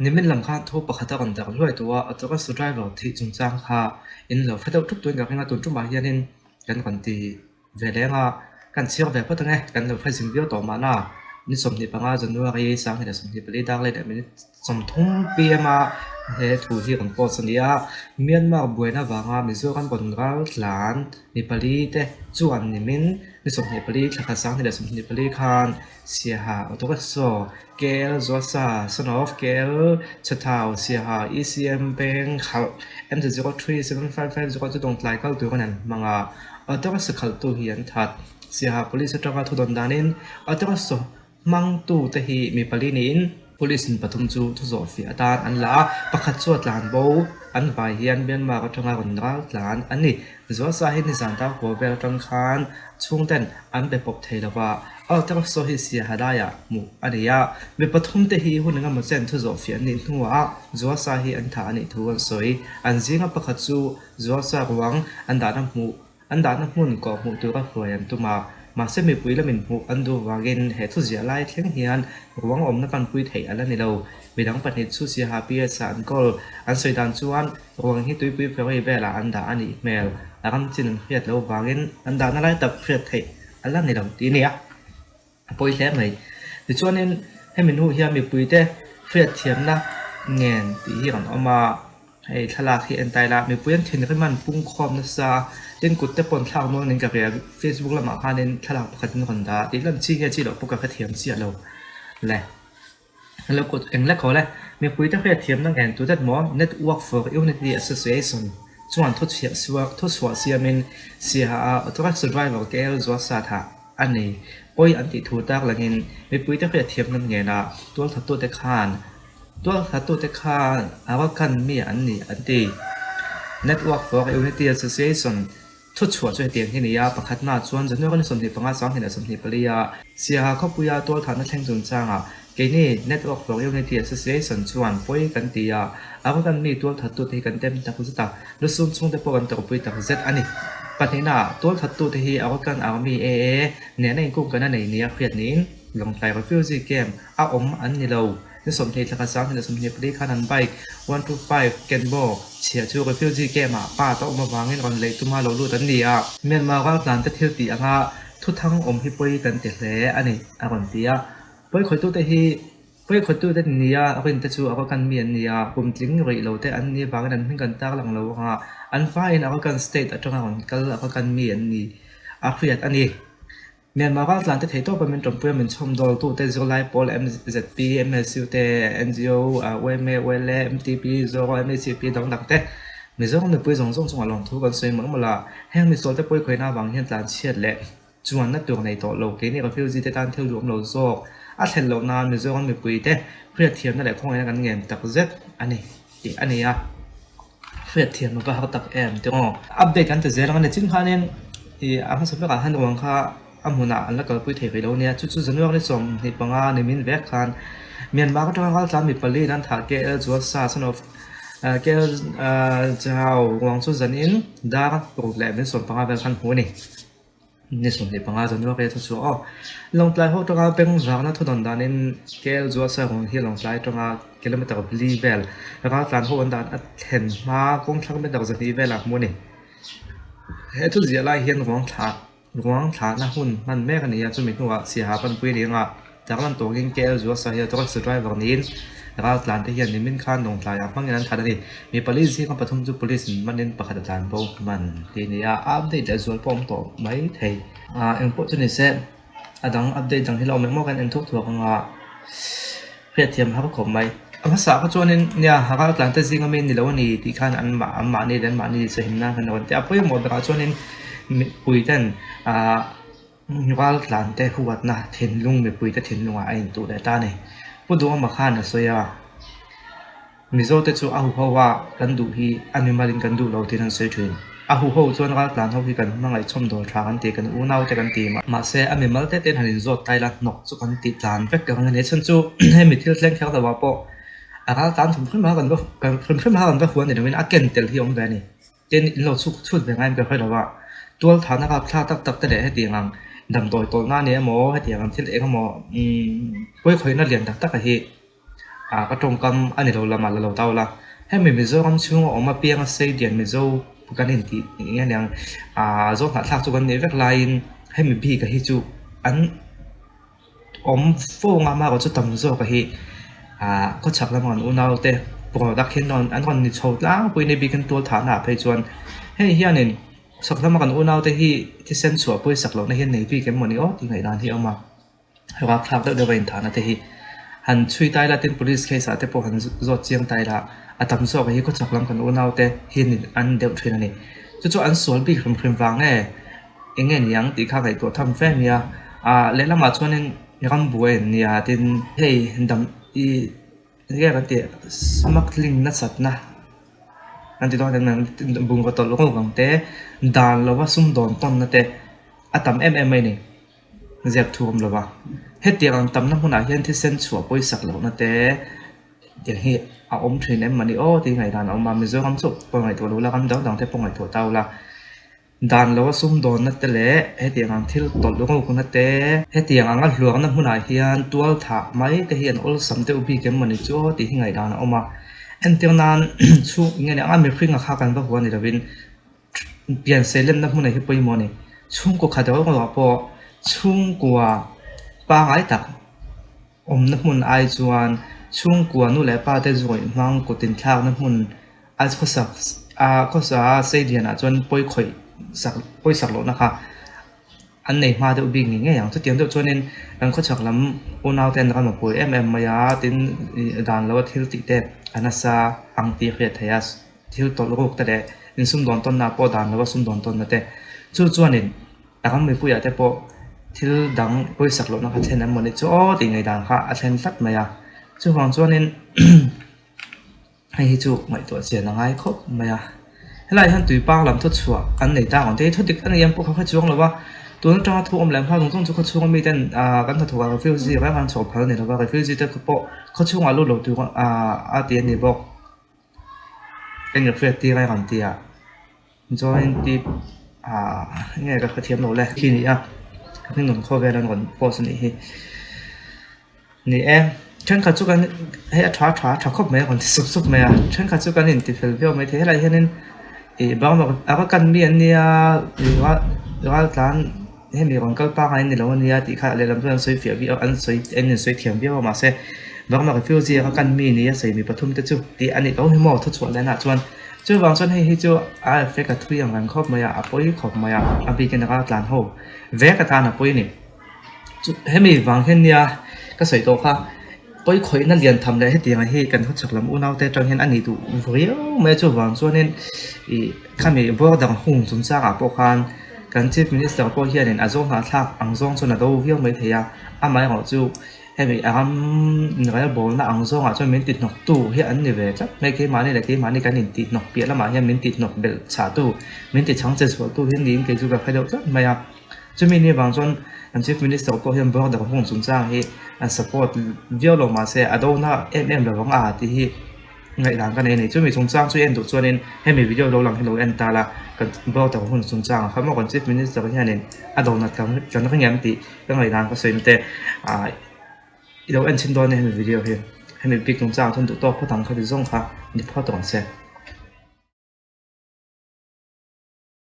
Nimin lam khan thu pakhat a rawn darh hluai tawh a, auto rickshaw driver thih chungchang kha in lo hre deuh thup turin ka ring a, tun tumah hianin kan rawn ti ve leng a, kan chhiar ve phawt ang e, kan lo hre zing viau tawh mahna ni 25 January 2024 dar leh minute 30 pm a he thu hi rawn post a ni a, Myanmar buaina vanga Mizoram rawn ral tlan mi pali te chuan nimin ni 24 thla khat 2024 khan Siaha Auto Rickshaw, KL Zuasa, Son of KL Chhathau, Siaha ECM Bank khalh MZ037550 chu dawngtlai kal turin an hmang a, Auto Rickshaw khalhtu hi an that. Siaha Police atanga thudawn danin Auto Rickshaw hmangtute hi mi pali niin Police in pathum chu thu zawh fiah atan an la a, pakhat chu a tlan bo, an vai hian Myanmar atanga rawn ral tlan a ni. Zualsa hi nizan tar kual vel atang khan chhungten an be pawp thei lo va, Altar saw hi Siaha laiah hmuh a ni a, mi pathum te hi hun engemaw chen thu zawh fiah an nih hnuah Zualsa hi an thah a nih thu an sawi. An zinga pakhat chu Zualsa ruang an dahna hmuh An dahna hmun kawh hmuh tura hruai an tum a, mahse mipui lamin hmuh an duh vangin he thuziah lai thleng hian ruang awmna panpui theih a la ni lo. Midang pahnih chu Siaha PS ah an kawl. An sawi dan chuan ruang hi tuipui ferry velah an dah a nih hmel. A ram chin an hriat loh vangin an dahna lai tak hriat theih a la ni lo tih a ni a. A pawi hle mai. Tichuanin hemi hnu hian mipuite hriatthiamna ngen tih hi rawn awm a, hei thlalak hi en ta ila mipui an thinrim an pung khawm nasa a, tin kut te pawh an thlak nual niin ka hria, Facebook lamah khanin thlalak pakhat in rawn dah a, tih lan chi nge chi loh pawh ka hrethiam chiah lo le. Hello kut eng lek haw le, mipuite hriatthiamna ngen tu det maw Network for Unity Association chuan thuchhuah siamin Siaha ah auto rickshaw driver KL Zualsatha A ni, pawi an tih thu tak langin mipuite hriatthiam nan ngenah tualthattute khan tualthattute khan Arakan mi an ni an ti. Network for Unity Association thuchhuah chu hetiang hi a ni a, pakhatna chuan January ni 25 2024 a Siaha khawpuia tualthatna thleng chungchangah keini Network for Unity Association chuan pawi kan ti a, Arakan mi tualthattute hi kan tem tak zet a, Lusum chhungte pawh kan tawrhpui tak zet a ni. Pahnihnaah, tualthattute hi Arakan Army, AA, nena inkungkaina nei nia hriat niin Lawngtlai Refugee Camp a awm an ni lo. Ni 20 thla khat 2024 khan an bike 125 Kenbo chhia chu Refugee Camp ah pa ta awm avangin rawn lei tuma lo lut an ni a. Myanmar raltlante thil tih anga thuthang awm hi pawi kan ti hle a ni, a rawn ti a. Pawikhawitute hi Pawikhawtute nia rinte chu Arakan mi an ni a, kum tling rih lo te an nih avangin an hming kan tar lang lo anga an faiin Arakan state atanga rawn kal Arakan mi an ni a hriat a ni. Myanmar raltlante thei tawpa min tawmpuia min chhawmdawltute zirlai pawl MZP, MSU te, NGO, YMA, YLA, MTP, Zoro, MHCP dang dang te Mizoram mipui zawng zawng chungah lawmthu kan sawi mawlh mawlh a, heng misualte pawikhawihna avang hian tlanchhiat leh Chuanna tur nei tawh lo keini refugee te tan thil duhawm lo zawk a thlen loh nan Mizoram mipui te hriatthiamna leh khawngaihna kan ngen tak zet a ni tih a ni a, hriatthiamna va har tak em tih aw. Update kan ti zel ang a ni chin khanin ih a hmasa berah khan ruang kha a hmunah an la kalpui thei rih lo nia chu chu January 25 nimin vek khan Myanmar atanga raltlan mi pali in an thah KL Juasa son of KL Chau ruang chu zanin dar paruk leh min 15 vel khan hmuh a ni. Ni 25 January thu chu aw. Lawngtlai ho atanga beng zarna thu dawn danin KL Zualsa run hi Lawngtlai atanga kilometer li vel raltlan ho an dan a thlen hma kawng thlang meter 200 velah hmu a ni. He thu ziah lai hian ruang thlah ruang thlahna hun hman mek a ni a, chumi hnuah Siaha panpui a ni anga Tarlan tawngin KL Zualsa hi taxi driver niin raltlan te hian nimin khan Lawngtlaiah hmangin an that a ni. Mi pali zinga pathum chu police in manin pakhat a tlan bo hman tih a ni a, a update leh zual pawh a awm tawh mai thei. Engpawh chu ni se a dang update dang hi la awm engmaw kan en thuak thuak anga hriatthiam har khawp mai. A hmasa kha chuanin nia raltlan te zinga mi ni lo a ni tih khan an mahni leh an mahni sahim nan khan a rawn ti a, a pawimawh berah chuanin mipui ten ahh. Raltlante huatna thinlung mipuite thinlungah a intuh leh ta a ni. Pu Duhawma khan a sawi a, Mizote chu a huho a kan duh hi a mimalin kan duh lo tiin an sawi thin. A huho chuan raltlan ho hi kan hmangaih chhawm dawl tha kan ti, kan unaute kan ti. Mahse, a mimal te tein han inzawt ta ila hnawk chu kan tih tlan vek ka ring a ni. A chhan chu hemi thil thleng kher lo ah pawh a raltlan hrim hrim a kan va hrim hrim a kan va huan ni loin a ken tel hi a awm ve a ni. Tin, in lo chhuk chhut ve ngai em ka hre lo a, tual thahna kap thla tak tak te leh hetiang ang damdawi tawlhna a ni emaw, hetiang ang thil eng emaw umm pawikhawihna lian tak tak a hi Ah ka tawngkam a ni lo lamah la lo tau la. Hemi Mizoram chhunga awm apianga Seidian Mizo kan intih eng nge niang ah zawng hnahthlak chu kan nih vek laiin hemi bik a hi chu an awm fo ang a amaherawh chu tam zawk a hi ah khawchhak lama kan unau te product hi an rawn ni chho tlangpui ni bikin tual thahna ah phei chuan hei hianin chhak lama kan unau te hi thisen chhuah pawisak lohna hi an nei bik em mawni aw tih ngaihdan hi a awm a. Rapthlak deuh deuh a inthahna te hi han chhui tai la tin police case ah te pawh han zawt chiang tai la a tam zawk hi khawchhak lam kan unau te hi an deuh thin a ni. Chu chu an sual bik hrim hrim vang nge eng nge niang tih kha ngaihtuah tham fe a nia. Ah lehlamah chuanin rambuai an nia tin hei dam ih eng nge kan tih smuggling nasatna an ti dawn em bungraw tawlh ruk ang te dan lova sumdawn tawnna te a tam em em mai a ni. Ziak thu awm lo va, hetiang ang tamna hmunah hian thisen chhuah pawisak lohna te tiang hi a awm thin em mawni aw tih ngaihdan a awm a, Mizoram chauh pawh ngaihtuah lo la, ram dang dang te pawh ngaihtuah ta ula, dan loa sumdawnna te leh hetiang ang thil tawlh rukna te, hetiang anga hluarna hmunah hian tual thah mai te hi an awlsam deuh bik em mawni chu aw tih hi ngaihdan a awm a, entir nan chhung eng nge ni anga mihring a kha kan va hua ni lovin. Pian seilenna hmunah hi pawimawh a ni. Chhungkaw khat ro ro ah pawh chhungkua pangngai tak awmna hmun ai chuan chhungkua nu leh pa te zawih hmang kut inthlakna hmun a khawsak a khawsa a seilian ah chuan pawi khawih sak pawisak lohna kha an nei hma deuh bik ngei ngei ang. Chutiang deuh chuanin kan khawchhak lam unau te an ram a pawi em em mai a, tin dan lo a thil tih te a nasa ang tih a hriat theih a. Thil tawlh ruk te leh insumdawn tawnna pawh dan lova sumdawn tawnna te chu chuanin a ram mipuiah te pawh thil dang pawisak lohna kha thlen em mawni chu aw tih ngaihdan kha a thlen tlat mai a. Chuvang chuanin hei hi chu ngaihtuah chian a ngai khawp mai a. Helaiah hian tuipang lam thuchhuah an nei ta ang te hi thu dik a ni em pawh kha hre chuang lo va, tun atanga thu awm leh hma zawng zawng chu khawchhunga miten ah kan hnathawk ah refugee reng an chhuah phal a ni lo va, refugee te pawh khawchhungah lut lo tur ah a ti a ni bawk. Eng hriat tir a rawn ti a chuanin tip ah nge ka hrethiam lo le khi ni a hringnun khawvel an rawn post a nih hi ni e thenkhat chu kan hei a tha tha tha khawp mai a rawn ti sup sup mai a thenkhat chu kan inti fel viau mai thei helaiah hianin ih banglo a va kan mi an nia ih ral tlan. Hemi rawn kal pangai a ni lo ania tih kha lehlam chuan an sawi fiah viau an sawi an insawi thiam viau a mahse Burma refugee anga kan mi nia sawi mi pathum te chu tih a nih tho hi maw thuchhuah lenah chuan chuvang chuan hei hi chu a effect a thui ang reng khawp mai a a pawi khawp mai a a bikin a raltlan ho vek atan a pawi a ni chu hemi vang hian nia ka sawi tawh kha pawi khawihna lian tham leh hetiang hi kan khawchhak lam unaute atang hian a ni duh viau mai a chuvang chuanin ih khami border hung chungchangah pawh khan. Kan Chief Minister pawh hianin a zawng hnahthlak ang zawng chuan a do viau mai thei a, amaherawh chu hemi a ram relbawlna ang zawngah chuan min tihnawktu hi an ni ve tlat mai. Keimahni leh keimahni kan intihnawk piah lamah hian min tihnawk belh chhahtu, min tichhang che chhuahtu hi niin kei chu ka hre deuh tlat mai a. Chumi ni avang chuan kan Chief Minister pawh hian border hung chungchang hi a support viau lo mahse a dona em em lovang a tih hi. Ngaihdan ka nei a ni. Chumi chungchang chu en duh chuanin hemi video lo lang hi lo en ta la, kan border hun chungchang ah kha maw kan Chief Minister hianin a donat kan kan ring em tih ka ngaihdan ka sawi na te ah i lo en chhin dawn nia hemi video hi. Hemi bik chungchang ah chuan duh tawk phawt ang kha ti zawng kha ni phawt ang che.